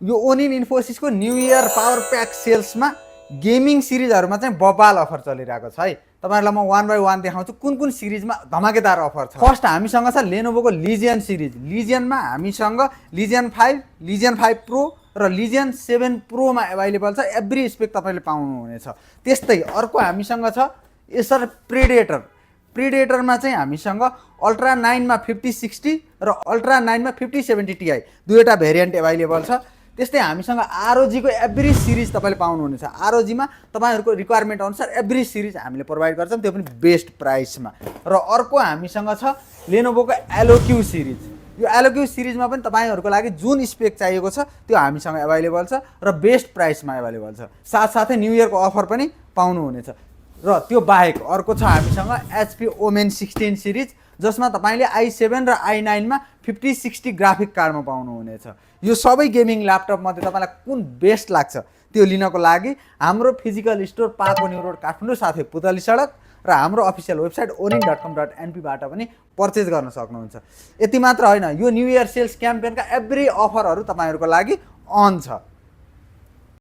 यो ओनिन इन्फोसिसको न्यू इयर पावर प्याक सेल्समा गेमिङ सिरिजहरूमा चाहिँ बबाल अफर चलिरहेको छ है। तपाईँहरूलाई म वान बाई वान देखाउँछु कुन कुन सिरिजमा धमाकेदार अफर छ। फर्स्ट हामीसँग छ लेनोभोको लिजियन सिरिज। लिजियनमा हामीसँग लिजियन 5, लिजियन 5 प्रो र लिजियन 7 प्रोमा एभाइलेबल छ। एभ्री स्पेक तपाईँले पाउनुहुनेछ। त्यस्तै अर्को हामीसँग छ एसर प्रेडेटर। प्रिडेटरमा चाहिँ हामीसँग अल्ट्रा 9मा 5060 र अल्ट्रा 9मा 5070 Ti दुईवटा भेरिएन्ट एभाइलेबल छ। त्यस्तै हामीसँग आरओजीको एभ्री सिरिज तपाईँले पाउनुहुनेछ। आरओजीमा तपाईँहरूको रिक्वायरमेन्ट अनुसार एभ्री सिरिज हामीले प्रोभाइड गर्छौँ, त्यो पनि बेस्ट प्राइसमा। र अर्को हामीसँग छ लेनोभोको एलोक्यू सिरिज। यो एलोक्यू सिरिजमा पनि तपाईँहरूको लागि जुन स्पेक चाहिएको छ त्यो हामीसँग एभाइलेबल छ र बेस्ट प्राइसमा एभाइलेबल छ। साथसाथै न्यू इयरको अफर पनि पाउनुहुनेछ। र त्यो बाहेक अर्को छ हामीसँग HP ओमेन 16 सिरिज, जसमा तपाईँले i7 र i9मा 5060 ग्राफिक कार्डमा पाउनुहुनेछ। यो सबै गेमिङ ल्यापटपमध्ये तपाईँलाई कुन बेस्ट लाग्छ त्यो लिनको लागि हाम्रो फिजिकल स्टोर पाको न्यू रोड काठमाडौँ साथै पुतली सडक र हाम्रो अफिसियल वेबसाइट onin.com.np बाट पनि पर्चेज गर्न सक्नुहुन्छ। यति मात्र होइन, यो न्यू इयर सेल्स क्याम्पेनका एभ्री अफरहरू तपाईँहरूको लागि अन छ।